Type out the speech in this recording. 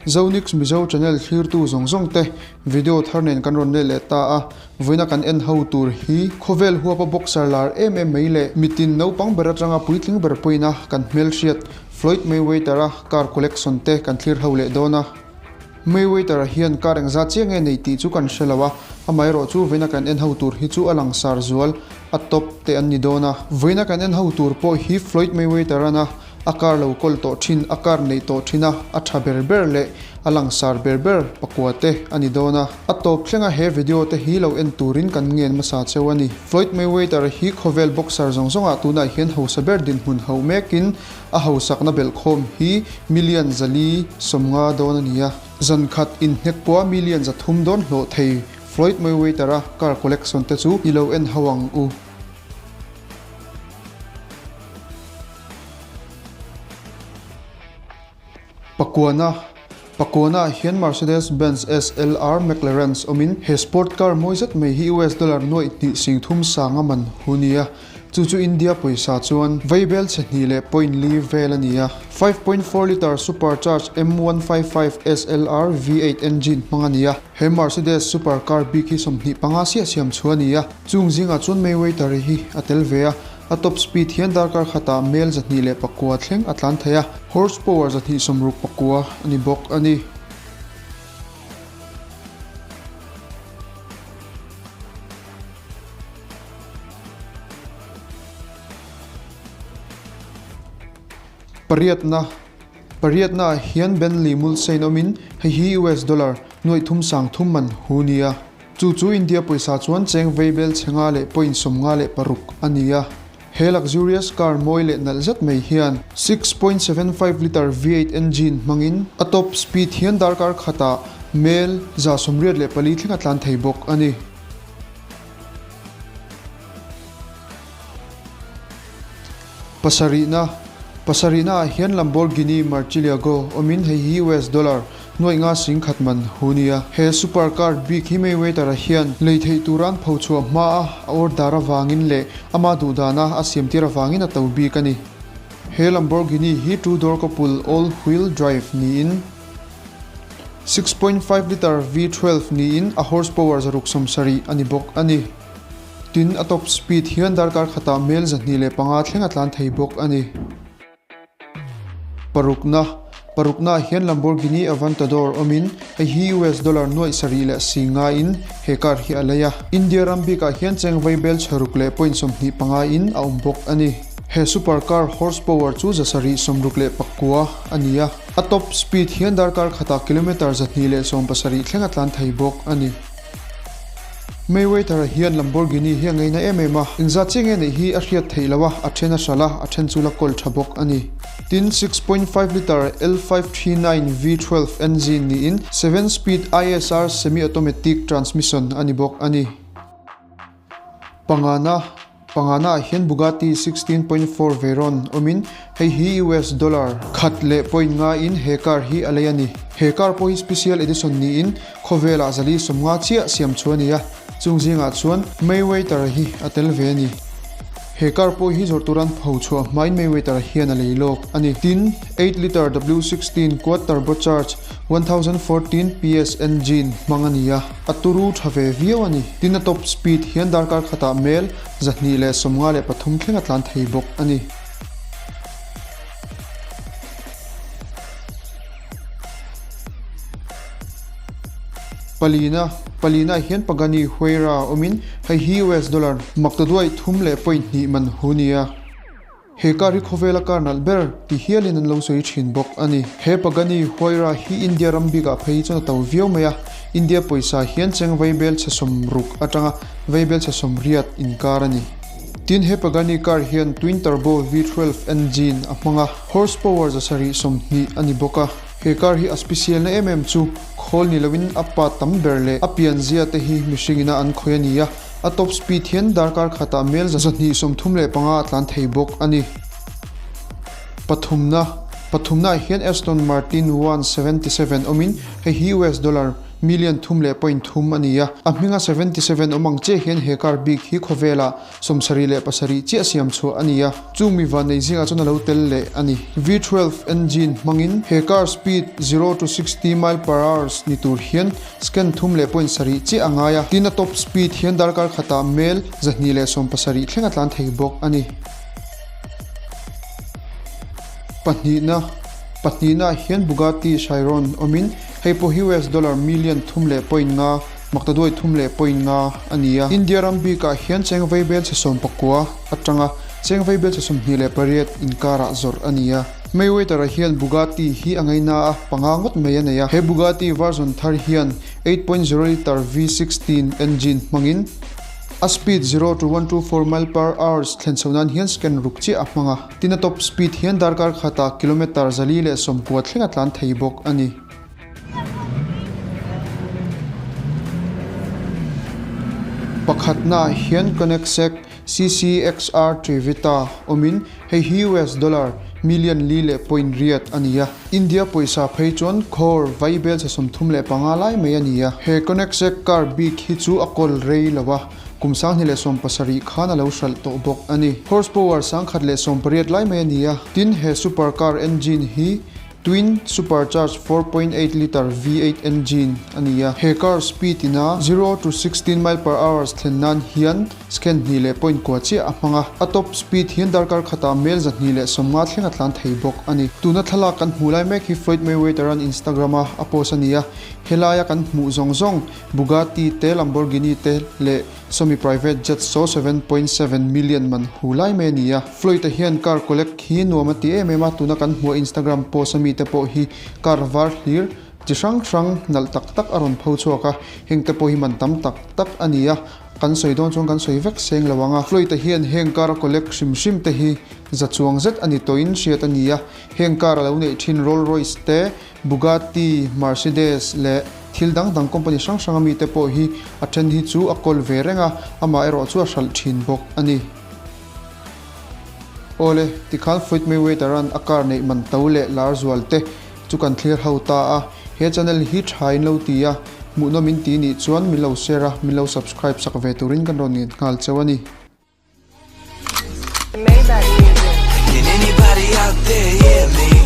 Zonix Mizo channel thlirtu zawng zawng te video thar nen kan rawn let leh ta a, vawiina kan en ho tur hi khawvel huapa boxer lar em em mai leh mitin naupang ber atanga puitling ber pawina kan hmelhriat Floyd Mayweather-a car collection te kan thlir ho leh dawn a. Mayweather-a hian car engzat chiah nge nei tih chu kan hre lo a, amaherawh chu vawiina kan en ho tur hi chu a langsar zual a top te an ni dawn a. Vawiina kan en ho tur pawh hi Floyd Mayweather-an a A car lo kawl tawh thin, a car neih tawh thin a, a tha ber ber leh a langsar ber ber pakua te a ni dawn a. A tawp thlenga he video te hi lo en turin kan ngen hmasa cheu a ni. Floyd Mayweather hi khawvel boxer zawng zawngah tunah hian hausa ber dinhmun hauh mekin a hausakna belhkhawm hi million 400 sawmnga dawn a ni a. Zan khat inhnek pawha million 300 dawn hlawh thei Floyd Mayweather-a car collection te chu i lo en ho ang u. Pakuana Pakuana ah hian Mercedes Benz SLR McLarens awmin he sport car mawi zet mai hi US dollar nuaih hnih sing thum sang a man hu nia. Chu chu India pawisa chuan vaibel chhe hnih leh point li vel a ni a. 5.4 litre supercharged M155 SLR V8 engine hmang a ni a. He Mercedes super car bik hi 25 siah siam chhuah a ni a. Chung zingah chuan Mayweather hi a tel ve a. A top speed hian darkar khatah mel 209 thleng a tlan thei a, horsepower 269 a ni bawk a ni. Pariatna Pariatna ah hian Bentley Mulsanne awmin hei hi US dollar nuaih thum sang thum man hu nia. Chu chu India pawisa chuan cheng veibel chhe nga leh point 56 a ni a. He luxurious car mawi leh nalh zet mai hian 6.75 litre V8 engine hmangin a top speed hian darkar khatah mel 184 thleng a tlan thei bawk a ni. Pasarihna Pasarihna ah hian Lamborghini Murcielago awmin hei hi US dollar nuaih nga sing khat man hu nia. He super car bik hi Mayweather-a hian lei theih tura an pho chhuah hma a a order avangin leh ama duhdana a siamtir avangin a to bik a ni. He Lamborghini hi two door couple all wheel drive niin 6.5 litre V12 niin a horsepower 170 a ni bawk a ni. Tin, a top speed hian darkar khatah mel 205 thleng a tlan thei bawk a ni. Parukna Parukna ah hian Lamborghini Aventador awmin hei hi US dollar nuaih sarih leh si ngaiin he car hi a lei a. India ram bikah hian cheng vaibel chheruk leh point 25 in a awm bawk a ni. He super car horsepower chu 769 a ni a. A top speed hian darkar khatah kilometre 270 thleng a tlan thei bawk a ni. Mayweather-a hian Lamborghini hi a ngeina em em a, engzat chiah nge neih hi a hriat theih loh a, a then a hralh a, a then chu la kawl tha bawk a ni. Tin, 6.5 litre L539 V12 engine niin seven speed ISR semi-automatic transmission a ni bawk a ni. Pangana Pangana ah hian Bugatti 16.4 Veyron awmin hei hi US dollar khat leh point nga in he car hi a lei a ni. He car pawh hi special edition niin khawvelah 150 chiah siam chu a ni a, chung zingah chuan Mayweather hi a tel ve a ni. He car pawh hi zawrh turan pho chhuah hmain Mayweather hian a lei lawk a ni. Tin, 8 litre W16 quad turbocharged 1014 PS engine hmang a ni a. A turu tha ve viau a ni. Tin a top speed hian darkar khatah mel 253 thleng a tlan thei bawk a ni. Palina Palina hian Pagani Huayra awmin hei hi US dollar maktaduai thum leh point hnih man hu nia. He car hi khawvela car nalh ber ti hialin an lo sawi thin bawk a ni. He Pagani Huayra hi India ram bikah phei hi chuan a to viau mai a, India pawisa hian cheng vaibel chhe 60 atanga vaibel chhe 80 inkar a ni. Tin, he Pagani car hian twin turbo V12 engine a hmang a, horsepower 720 a ni bawk a. He car hi a special na em em chu khawl ni loin a pa tam ber leh a pianzia te hi mihring ina an khawih a ni a. A top speed hian darkar khatah mel 235 a tlan thei bawk a ni. Pathumna Pathumnaah hian Aston Martin 177 awmin hei hi US dollar. Million thum leh point thum a ni a, a hminga 77 awm ang chiah hian he car bik hi khawvelah 77 chiah siam chhuah a ni a, chung mi vannei zingah chuan a lo tel leh a ni. V12 engine hmangin he car speed zero to 60 mile per hours ni tur hian second thum leh point sarih chiah a ngai a, tin a top speed hian darkar khatah mel 270 thleng a tlan thei bawk a ni. Pahnihna, Pahnihnaah hian Bugatti Chiron awmin hei pawh hi US dollar million thum leh point nga, maktaduai thum leh point nga a ni a. India ram bikah hian cheng vaibel chhe 19 atanga cheng vaibel chhe 28 inkarah zawrh a ni a. Mayweather-a hian Bugatti hi a ngaina a, panga ngawt mai a nei a. He Bugatti version thar hian 8.0 litre V16 engine hmangin, A speed zero to 124 mile per hours thlen chho nan hian second ruk chiah a hmang a, tin a top speed hian darkar khatah kilometre 190 thleng a tlan thei bawk a ni. Pakhatnaah hian Koenigsegg CCXR Trivita awmin hei hi US dollar million li leh point riat a ni a, India pawisa phei chuan crore vai bel chhe 35 lai mai a ni a. He Koenigsegg car bik hi chu a kawl rei lo a, kum 2017 khan a lo hralh tawh bawk a ni. Horsepower 180 lai mai a ni a, tin he supercar engine hi Twin supercharged 4.8 litre V8 engine a ni a. He car speed ina zero to 16 mile per hours thlen nan hian second hnih leh point kua chiah a hmang a. A top speed hian darkar khatah mel 250 thleng a tlan thei bawk a ni. Tuna thlalak kan hmuh lai mek hi Floyd Mayweather-a'n Instagram a a post a ni a. Helaia kan hmuh zawng zawng Bugatti te, Lamborghini te leh Sawmi private jet saw 7.7 million man hu lai mai a ni a. Floyd-a hian car collect hi nuam a ti em em a, tuna kan hmuh a Instagram post a mite pawh hi car var hlir chi hrang hrang nalh tak tak a rawn pho chhuak a, heng te pawh hi man tam tak tak a ni a, kan sawi dawn chuan kan sawi vek seng lo ang a. Floyd-a hian heng car a collect hrim hrim te hi za chuang zet a ni tawhin hriat a ni a, heng car a lo neih thin Rolls Royce te, Bugatti, Mercedes leh thil dang dang company hrang hrang a mite pawh hi a then hi chu a kawl ve reng a, amah erawh chu a hralh thin bawk a ni. Awle, tikhan Floyd Mayweather-a'n a car neih man to leh lar zual te chu kan thlir ho ta a, he channel hi tha in lo ti a, hmuhnawm in ti nih chuan min lo share a, min lo subscribe sak ve turin kan rawn ngen nghal cheu a ni. Maybach music. Can anybody out there hear me?